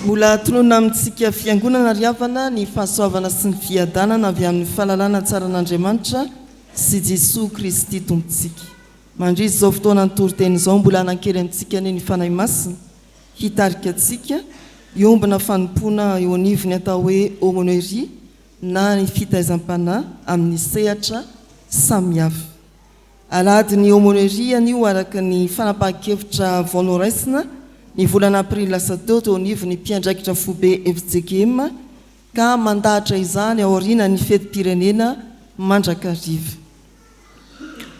Mbola tononina amintsika Fiangonana ry havana ny fahasoavana sy ny fiadanana avy amin'ny fahalalana tsaran'Andriamanitra sy Jesoa Kristy Tompontsika. Mandritra izao fotoanan'ny toriteny izao mbola hanan-kery amintsika anie ny Fanahy Masina hitarika antsika hiombona fanompoana eo anivon'ny atao hoe aumônerie na ny fitaizam-panahy amin'ny sehatra samihafa. Alahadin'ny aumônerie anio araka ny fanapahan-kevitra vao noraisina ny volana aprily lasa teo teo anivon'ny mpiandraikitra foibe fjkm ka mandahatra izany aorianan'ny fetim-pirenena mandrakariva.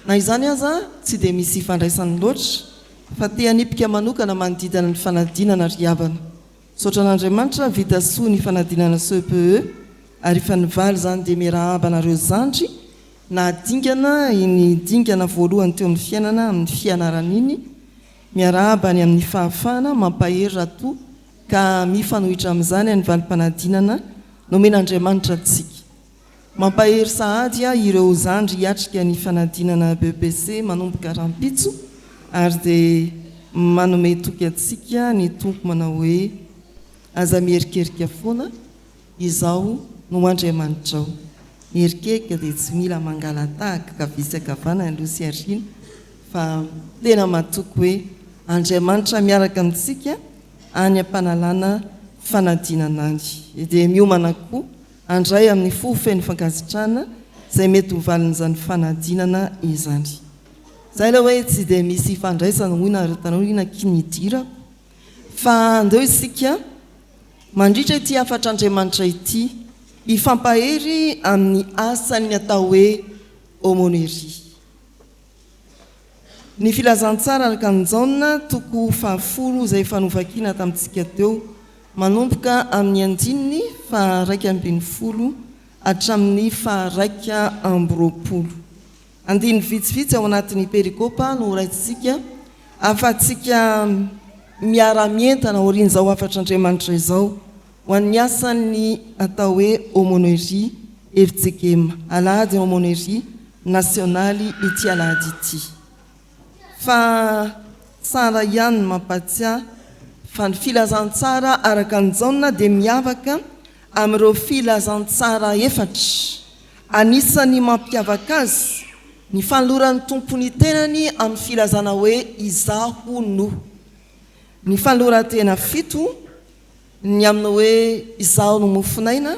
Na izany aza, tsy dia misy ifandraisany loatra, fa te hanipika manokana manodidina ny fanadinana ry havana. Misaotra an'Andriamanitra, vita soa ny fanadinana CEPE, ary efa nivaly izany dia miarahaba anareo zandry nahadingana iny dingana voalohany teo amin'ny fiainana amin'ny fianarana iny, miarahaba ny amin'ny fahafahana, mampahery raha toa ka mifanohitra amin'izany ny valim-panadinana nomen'Andriamanitra antsika. Mampahery sahady ahy ireo zandry hiatrika ny fanadinana BEPC manomboka rahampitso ary dia manome toky antsika ny Tompo manao hoe, Aza miherikerika foana, Izaho no Andriamanitrao. Miherikerika dia tsy mila mangala-tahaka ankavia sy ankavanana, aloha sy aoriana, fa tena matoky hoe Andriamanitra miaraka amintsika any am-panalana fanadinana any. Dia miomana koa Handray amin'ny fo feno fankasitrahana izay mety ho valin'izany fanadinana izany. Izay ilay hoe tsy dia misy ifandraisana hoy nareo tanora iny akia nidirako. Fa andeo isika mandritra ity hafatr'Andriamanitra ity hifampahery amin'ny asan'ny atao hoe aumônerie. Ny Filazantsara araka an'i Jaona, toko fahafolo izay efa novakiana tamintsika teo, manomboka amin'ny andininy faha-11 hatramin'ny faha-21. Andininy vitsivitsy ao anatin'ny perikopa no horaisintsika ahafahantsika miara-mientana aorian'izao hafatr'Andriamanitra izao ho an'ny asan'ny atao hoe aumônerie FJKM, Alahady Aumônerie Nasionaly ity alahady ity. Fa tsara ihany ny mampahatsiahy fa ny filazantsara araka an'i Jaona dia miavaka amin'ireo filazantsara efatra. Anisan'ny mampiavaka azy ny fanoloran'ny Tompo ny tenany amin'ny filazana hoe Izaho no. Ny fanoloran-tena fito, ny amin'ny hoe Izaho no mofon'aina,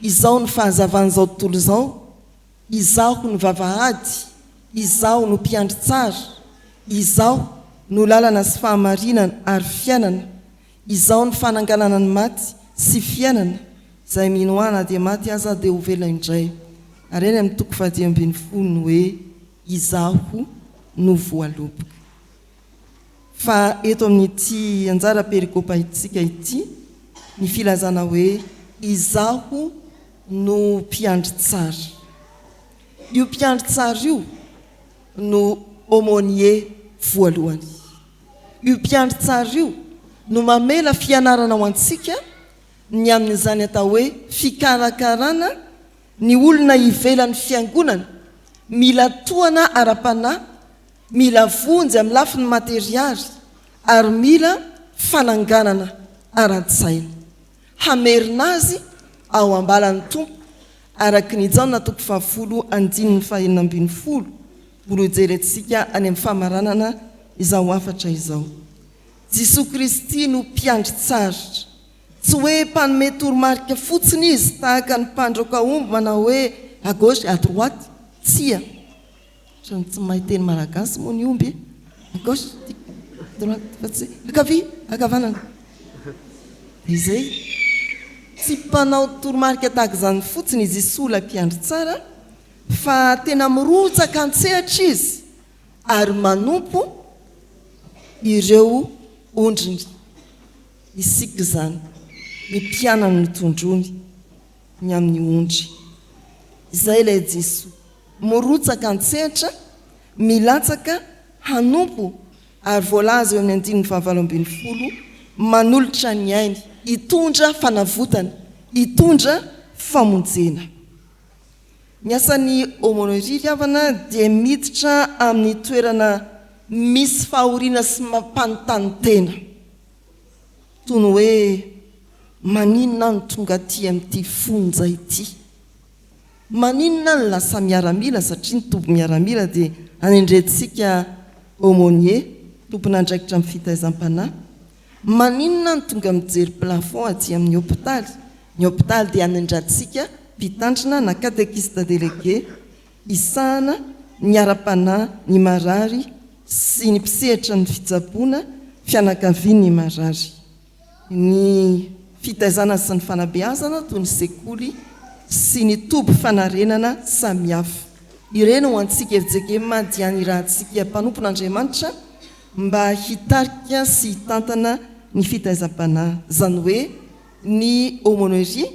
Izaho no fahazavan'izao tontolo izao, Izaho no vavahady, Izaho no mpiandry tsara, Izaho no lalana sy fahamarinana ary fiainana, Izaho no fananganana ny maty sy fiainana, izay mino Ahy na dia maty aza dia ho velona indray. Ary any amin'ny toko fahadimy ambin'ny folo ny hoe Izaho no voaloboka. Fa eto amin'ity anjara perikopaintsika ity, ny filazana hoe Izaho no mpiandry tsara. Io mpiandry tsara io no aumônier voalohany. Io mpiandry tsara io no mamela fianarana ho antsika ny amin'izany atao hoe fikarakarana ny olona ivelan'ny fiangonana mila tohana ara-panahy Mila vonjy amin'ny lafiny materialy ary mila fananganana ara-tsaina. Hamerina azy ao am-balan'ny Tompo, araka ny Jaona toko fahafolo andininy fahenina ambin'ny folo, mbola hojerentsika any amin'ny famaranana izao hafatra izao. Jesoa Kristy no mpiandry tsara. Tsy hoe mpanome toromarika fotsiny Izy tahaka ny mpandroaka omby manao hoe à gauche, à droite. Tsia. Ohatran'ny tsy mahay teny malagasy moa ny omby e! À gauche, à droite, fa tsy hoe ankavia, ankavanana. Dia izay. Tsy mpanao toromarika tahaka izany fotsiny i Jesoa ilay mpiandry tsara fa tena mirotsaka an-tsehatra izy ary manompo ireo ondriny. Isika izany, ny mpianany notondroiny ny amin'ny ondry. Izay ilay Jesoa. Mirotsaka an-tsehatra, milatsaka hanompo ary voalaza eo amin'ny andininy fahavalo ambin'ny folo, manolotra ny ainy hitondra fanavotana, hitondra famonjena. Ny asan'ny aumônerie ry havana dia miditra amin'ny toerana misy fahoriana sy mampanontany tena, toy ny hoe. Maninona aho no tonga aty amin'ity fonja ity? Maninona aho no lasa miaramila satria ny toby miaramila dia anendrentsika aumônier, tompon'andraikitra amin'ny fitaizam-panahy. Maninona aho no tonga mijery plafond aty amin'ny hopitaly? Ny hopitaly dia anendrantsika mpitandrina na catéchiste délégué hisahana ny ara-panahy ny marary sy ny mpisehatra ny fitsaboana fianakavian'ny marary. Ny fitaizana sy ny fanabeazana toy ny sekoly sy ny toby fanarenana samihafa. Ireny ho antsika fjkm dia nirahantsika mpanompon'Andriamanitra mba hitarika sy hitantana ny fitaizam-panahy. Izany hoe ny aumônerie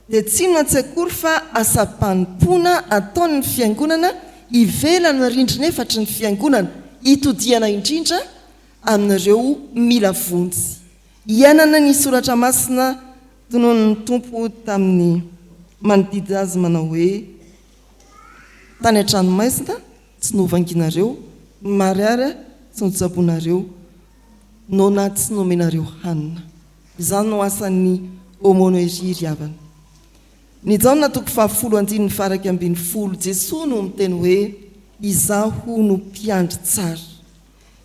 dia tsy inona tsy akory fa asam-panompoana ataon'ny Fiangonana ivelan'ny rindrin'efatry ny Fiangonana, itodihana indrindra amin'ireo mila vonjy. Iainana ny soratra masina tononin'ny Tompo tamin'ny manodidina azy manao hoe, Tany an-tranomaizina tsy novanginareo, marary tsy notsaboinareo, noana tsy nomenareo hanina. Izany no asan'ny aumônerie ry havana. Ny Jaona toko fahafolo andininy faha-11, Jesoa no miteny hoe, Izaho no mpiandry tsara.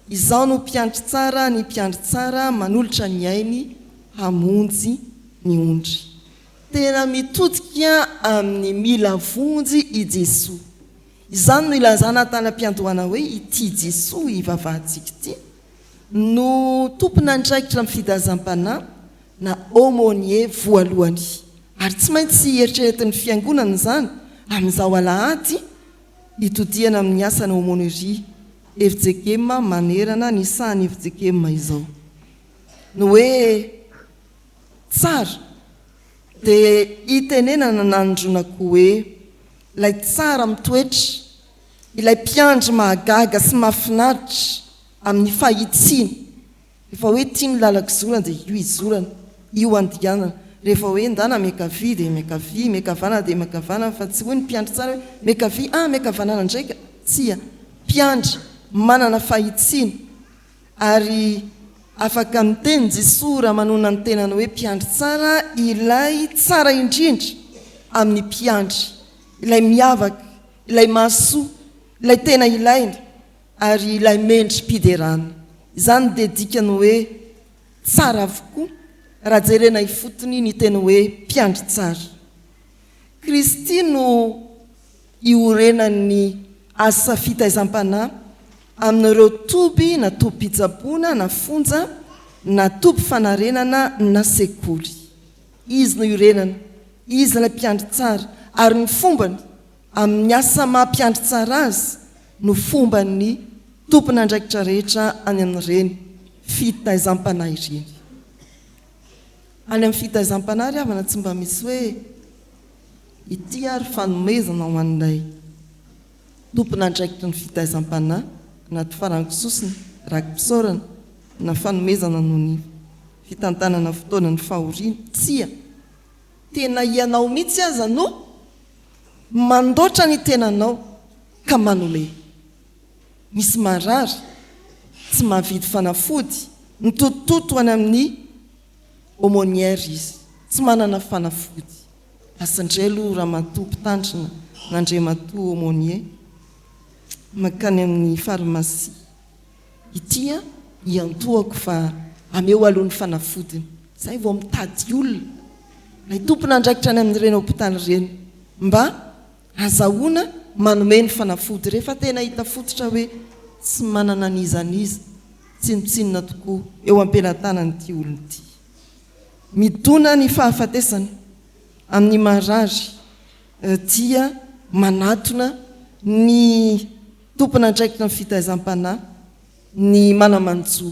Izaho no mpiandry tsara, ny mpiandry tsara manolotra ny ainy hamonjy ny ondry. Tena mitodika amin'ny mila vonjy i Jesoa. Izany no ilazana tany am-piandohana hoe ity Jesoa ivavahantsika ity no tompon'andraikitra amin'ny fidazam-panahy na aumônier voalohany. Ary tsy maintsy eritreretin'ny Fiangonana izany amin'izao alahady Hitodihana amin'ny asan'ny aumônerie fjkm manerana ny sahan'ny fjkm izao. Ny hoe tsara dia itenenana nanondroana koa hoe ilay tsara mitoetra, ilay mpiandry mahagaga sy mahafinaritra amin'ny fahitsiana. Rehefa hoe ity ny lalan-kizorana dia io izorana, io andianana. Rehefa hoe ndana miankavia dia miankavia, miankavanana dia miankavanana fa tsy hoy ny mpiandry tsara hoe miankavia, ah miankavanana indray ka! Tsia, mpiandry manana fahitsiana ary afaka miteny Jesoa raha manonona ny tenany hoe mpiandry tsara ilay tsara indrindra amin'ny mpiandry, ilay miavaka, ilay mahasoa, ilay tena ilaina. Ary ilay mendri-piderana. Izany dia dikany hoe tsara avokoa raha jerena ifotony ny teny hoe mpiandry tsara. Kristy no iorenan'ny asa fitaizam-panahy amin'ireo toby na tobim-pitsaboana na fonja na toby fanarenana na sekoly. Izy no iorenana, Izy ilay mpiandry tsara ary ny fombany Amin'ny asa maha mpiandry tsara azy no fomban'ny tompon'andraikitra rehetra any amin'ireny fitaizam-panahy ireny. Any amin'ny fitaizam-panahy ry havana tsy mba misy hoe ity ary fanomezana ho an'ilay tompon'andraikitry ny fitaizam-panahy anaty farango sosona, raki-pisaorana na fanomezana noho ny fitantanana fotoanan'ny fahoriana. Tsia! Tena ianao mihitsy aza no mandoatra ny tenanao ka manome. Misy marary, tsy mahavidy fanafody, mitotototo any amin'ny aumônière izy, tsy manana fanafody. Lasa indray aloha ramatoa mpitandrina na andriamatoa aumônier mankany amin'ny pharmacie. Ity an, iantohako fa ameo aloha ny fanafodiny, zay vao mitady olona, ilay tompon'andraikitra any amin'ireny hopitaly ireny, mba azahoana manome ny fanafody rehefa tena hita fototra hoe tsy manana n'iza n'iza tsinontsinona tokoa eo am-pelatanan'ity olona ity. Midona ny fahafatesana amin'ny marary dia manatona ny Tompon'andraikitra ny fitaizam-panahy ny mana-manjo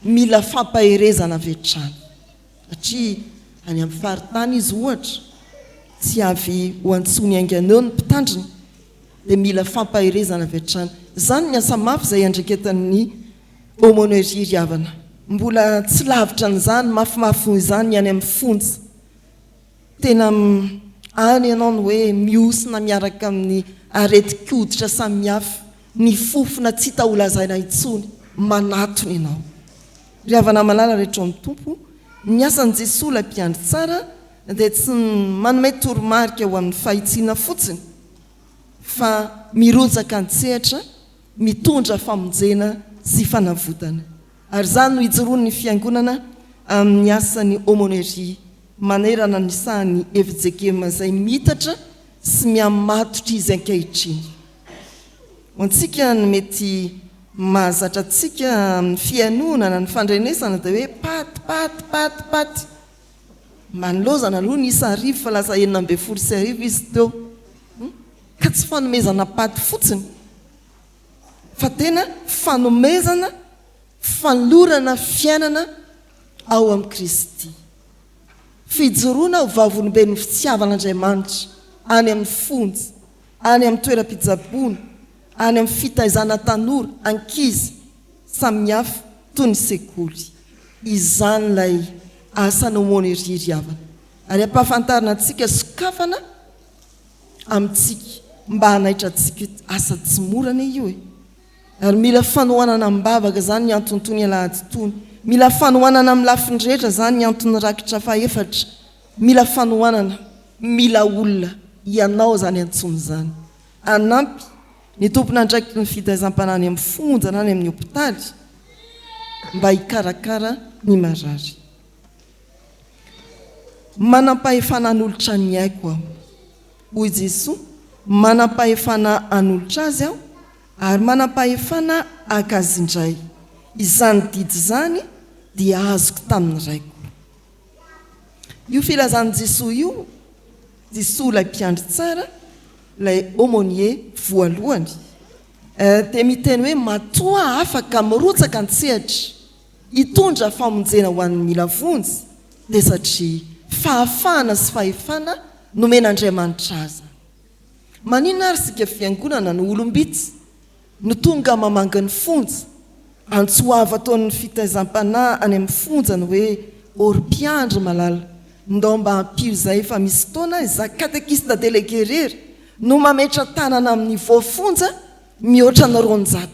mila fampaherezana avy hatrany satria any amin'ny faritany izy ohatra tsy avy ho antsoiny haingana eo ny mpitandrina dia mila fampaherezana avy hatrany. Izany ny asa mafy izay iandraiketan'ny aumônerie ry havana. Mbola tsy lavitra an'izany mafimafy noho izany ny any amin'ny fonja. Tena any ianao no hoe mihosina miaraka amin'ny aretin-koditra samihafa, ny fofona tsy hita ho lazaina intsony, manatona ianao. Ry havana malala rehetra ao amin'ny Tompo, Ny asan'i Jesoa ilay mpiandry tsara dia tsy ny manome toromarika ho amin'ny fahitsiana fotsiny fa mirotsaka an-tsehatra mitondra famonjena sy fanavotana. Ary izany no ijoroan'ny Fiangonana amin'ny asan'ny aumônerie manerana ny sahan'ny fjkm izay miitatra sy mihamatotra izy ankehitriny. Ho antsika ny mety mahazatra antsika amin'ny fihainoana na ny fandrenesana dia hoe paty, paty, paty, paty. Manolozana aloha ny isa arivo fa lasa 1016 izy teo. Ka tsy fanomezana paty fotsiny fa tena fanomezana fanolorana fiainana ao amin'i Kristy. Fijoroana ho vavolombelon'ny fitiavan'Andriamanitra any amin'ny fonja, any amin'ny toeram-pitsaboana, any amin'ny fitaizana tanora, ankizy samihafa toy ny sekoly. Izany ilay asan'ny aumônerie ry havana. Ary ampahafantarina antsika sokafana amintsika mba hanaitra antsika io asa tsy mora anie io e! Ary mila fanohanana am-bavaka izany ny anton'itony alahady itony. Mila fanohanana amin'ny lafiny rehetra izany ny anton'ny rakitra fahefatra. Mila fanohanana, mila olona, ianao izany antsoina izany. Hanampy ny tompon'andraikitry ny fitaizam-panahy any amin'ny fonja na any amin'ny hopitaly mba hikarakara ny marary. Manam-pahefana hanolotra ny aiko aho. Hoy Jesoa, Manam-pahefana hanolotra azy aho, ary manam-pahefana haka azy indray. Izany didy izany dia azoko tamin'ny Raiko. Io filazan'i Jesoa io, Jesoa ilay mpiandry tsara, ilay aumônier voalohany, dia miteny hoe matoa afaka mirotsaka an-tsehatra hitondra famonjena ho an'ny mila vonjy dia satria fahafahana sy fahefana nomen'Andriamanitra azy. Maninona ary isika fiangonana no olom-bitsy no tonga mamangy ny fonja? Antso avo ataon'ny fitaizam-panahy any amin'ny fonja ny hoe ô ry mpiandry malala, ndao mba ampio izay fa misy fotoana izaho katekista delege irery no mametra-tanana amin'ny voafonja mihoatra ny 200.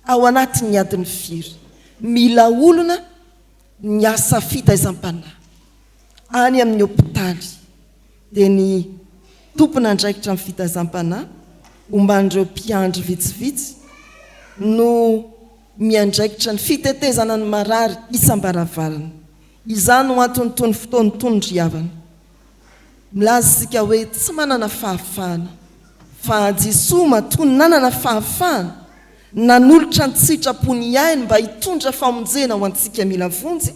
Ao anatin'ny adiny firy? Mila olona ny asa fitaizam-panahy. Any amin'ny hopitaly dia ny tompon'andraikitra amin'ny fitaizam-panahy omban'ireo mpiandry vitsivitsy no miandraikitra ny fitetezana ny marary isam-baravarana. Izany no anton'itony fotoana itony ry havana. Milaza isika hoe tsy manana fahafahana, fa Jesoa matoa nanana fahafahana, nanolotra an-tsitrapo ny ainy mba hitondra famonjena ho antsika mila vonjy,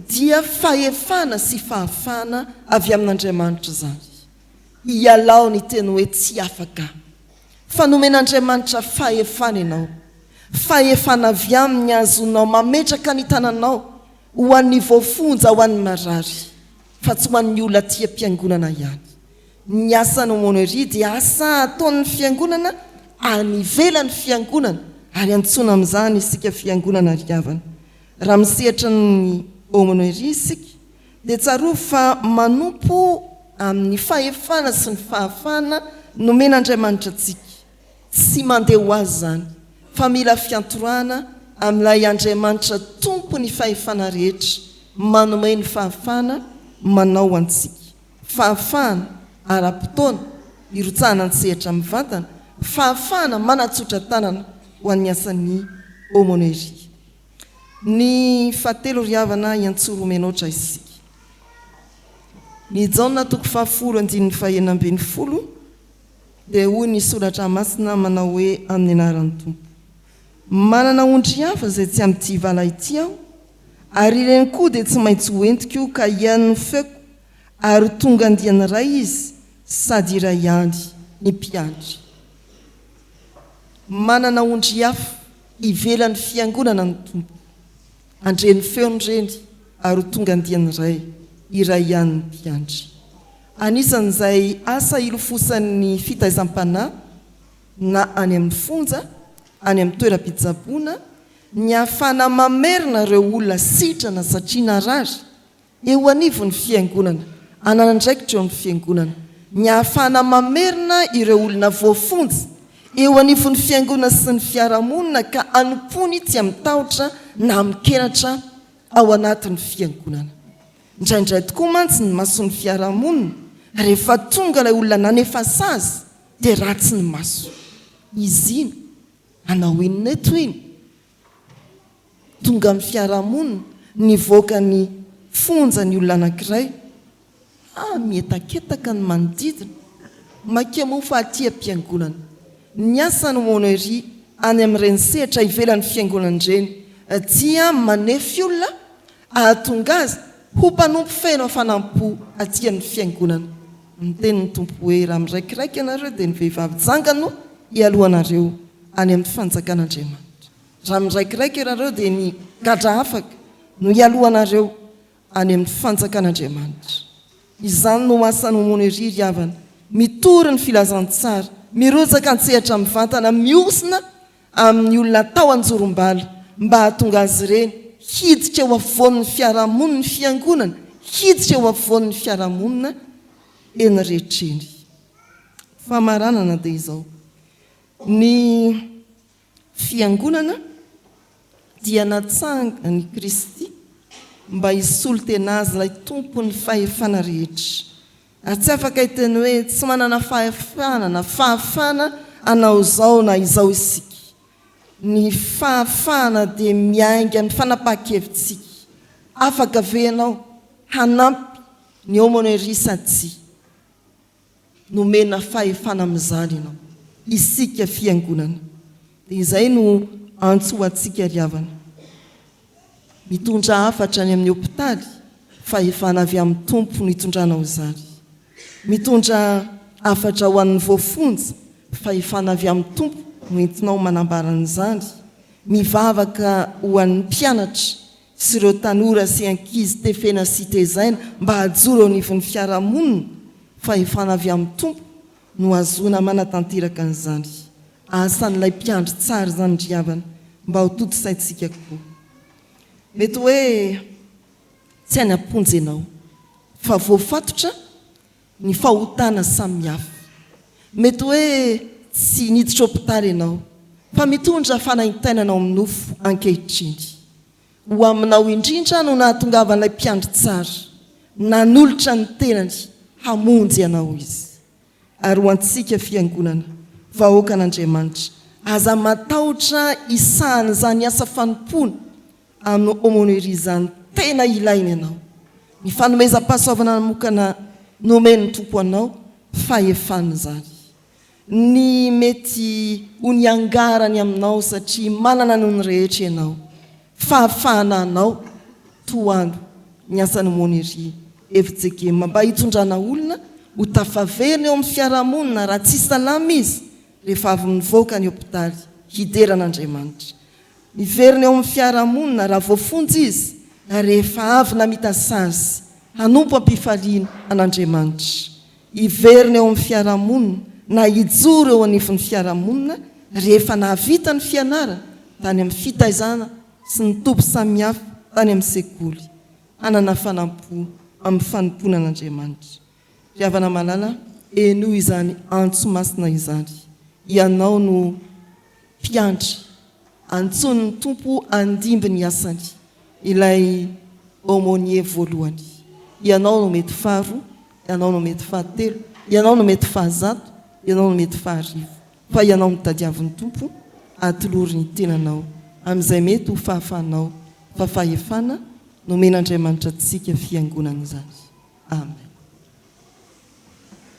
dia fahefana sy fahafahana avy amin'Andriamanitra izany. Ialao ny teny hoe tsy afaka, fa nomen'Andriamanitra fahefana ianao, fahefana avy Aminy ahazoanao mametraka ny tananao ho an'ny voafonja, ho an'ny marary. fa tsy ho an'ny olona aty am-piangonana ihany. Ny asan'ny aumônerie dia asa ataon'ny fiangonana any ivelan'ny fiangonana ary antsoina amin'izany isika fiangonana ry havana. Raha misehatra ny aumônerie isika dia tsarovy fa manompo amin'ny fahefana sy ny fahafahana nomen'Andriamanitra antsika. Tsy mandeha ho azy izany fa mila fiantorahana amin'ilay Andriamanitra Tompon'ny fahefana rehetra manome ny fahafahana manao ho antsika. Fahafahana ara-potoana hirotsahana an-tsehatra mivantana, fahafahana manatsotra tanana ho an'ny asan'ny aumônerie. Ny fahatelo ry havana, hiantsoromenôtra isika. Ny Jaona toko fahafolo andininy fahenina ambinifolo. Dia hoy ny Soratra Masina manao hoe amin'ny anaran'ny Tompo, Manana ondry hafa izay tsy amin'ity vala ity aho, ary ireny koa dia tsy maintsy ho entiko ka hihaino ny feoko, ary ho tonga andiany iray izy sady iray ihany ny mpiandry. Manana ondry hafa ivelan'ny fiangonana ny Tompo. Handre ny feony ireny ary ho tonga andiany iray, iray ihany ny mpiandry. Anisan'izay asa ilofosan'ny fitaizam-panahy na any amin'ny fonja, any amin'ny toeram-pitsaboana, ny ahafahana mamerina ireo olona sitrana satria narary, eo anivon'ny fiangonana, hanana andraikitra eo amin'ny fiangonana, ny ahafahana mamerina ireo olona voafonja eo anivon'ny fiangonana sy ny fiarahamonina ka hanompoany tsy amin-tahotra na amin-kenatra ao anatin'ny fiangonana. Indraindray tokoa mantsy ny mason'ny fiarahamonina rehefa tonga ilay olona nanefa sazy dia ratsy ny maso. Izy iny, hanao inona eto iny? Tonga amin'ny fiarahamonina, nivoaka ny fonja ny olona anankiray. Ah, mietaketaka ny manodidina. Maika moa fa aty am-piangonana. Ny asan'ny Aumônerie any amin'ireny sehatra ivelan'ny fiangonana ireny dia manefy olona hahatonga azy ho mpanompo feno hafanam-po aty amin'ny fiangonana. Niteny ny Tompo hoe, Raha miraikiraiky ianareo dia ny vehivavy janga no hialohanareo any amin'ny fanjakan'Andriamanitra. Raha miraikiraiky ianareo dia ny gadra afaka no hialohanareo any amin'ny fanjakan'Andriamanitra. Izany no asan'ny Aumônerie ry havana, mitory ny filazantsara, mirotsaka an-tsehatra mivantana, mihosina amin'ny olona atao anjorom-bala mba hahatonga azy ireny hiditra eo afovoan'ny fiarahamonin'ny fiangonana, hiditra eo afovoan'ny fiarahamonina eny rehetra eny. Famaranana dia izao, ny Fiangonana dia natsangan'i Kristy mba hisolo tena Azy ilay Tompon'ny fahefana rehetra. Ary tsy afaka hiteny hoe tsy manana fahefana na fahafahana hanao izao na izao isika. Ny fahafahana dia miainga amin'ny fanapahan-kevitsika. Afaka ve ianao hanampy ny aumônerie sa tsia? Nomena fahefana amin'izany ianao. Isika Fiangonana. Dia izay no antso ho antsika ry havana. Mitondra hafatra any amin'ny hopitaly, fahefana avy amin'ny Tompo no itondranao izany. Mitondra hafatra ho an'ny voafonja, fahefana avy amin'ny Tompo no entinao manambara an'izany. Mivavaka ho an'ny mpianatra sy ireo tanora sy ankizy tefena sy tezaina mba hajoro eo anivon'ny fiarahamonina, fahefana avy amin'ny Tompo no ahazoana manatanteraka an'izany. Asan'ilay mpiandry tsara izany ry havana, mba ho tontosaintsika koa. Mety hoe tsy any am-ponja ianao, fa voafatotra ny fahotana samihafa. Mety hoe tsy niditra hopitaly ianao, fa mitondra fanaintainana ao amin'ny nofo ankehitriny. Ho aminao indrindra no nahatongavan'ilay Mpiandry tsara. Nanolotra ny tenany hamonjy anao Izy. Ary ho antsika Fiangonana, vahoakan'Andriamanitra, aza matahotra hisahana izany asa fanompoana amin'ny aumônerie izany tena ilaina ianao. Ny fanomezam-pahasoavana manokana nomen'ny Tompo anao, fahefana izany. Ny mety ho niangarany aminao satria manana noho ny rehetra ianao. Fahafahana anao, tohano ny asan'ny aumônerie FJKM mba hitondrana olona ho tafaverina eo amin'ny fiarahamonina raha tsy salama izy rehefa avy mivoaka ny hopitaly hidera an'Andriamanitra. Miverina eo amin'ny fiarahamonina raha voafonja izy rehefa avy namita sazy hanompo am-pifaliana an'Andriamanitra. Hiverina eo amin'ny fiarahamonina na hijoro eo anivon'ny fiarahamonina rehefa nahavita ny fianarana tany amin'ny fitaizana sy ny toby samihafa tany amin'ny sekoly. Hanana fanampo amin'ny fanompoana an'Andriamanitra. Ry havana malala, henoy izany antso masina izany. Ianao no. Mpiandry. Antsoin'ny Tompo handimby ny asany ilay aumônier voalohany. Ianao no mety faharoa, ianao no mety fahatelo, ianao no mety fahazato, ianao no mety faharivo. Fa ianao no tadiavin'ny Tompo, atolory ny tenanao amin'izay mety ho fahafahanao fa fahefana nomen'Andriamanitra antsika fiangonana izany. Amen.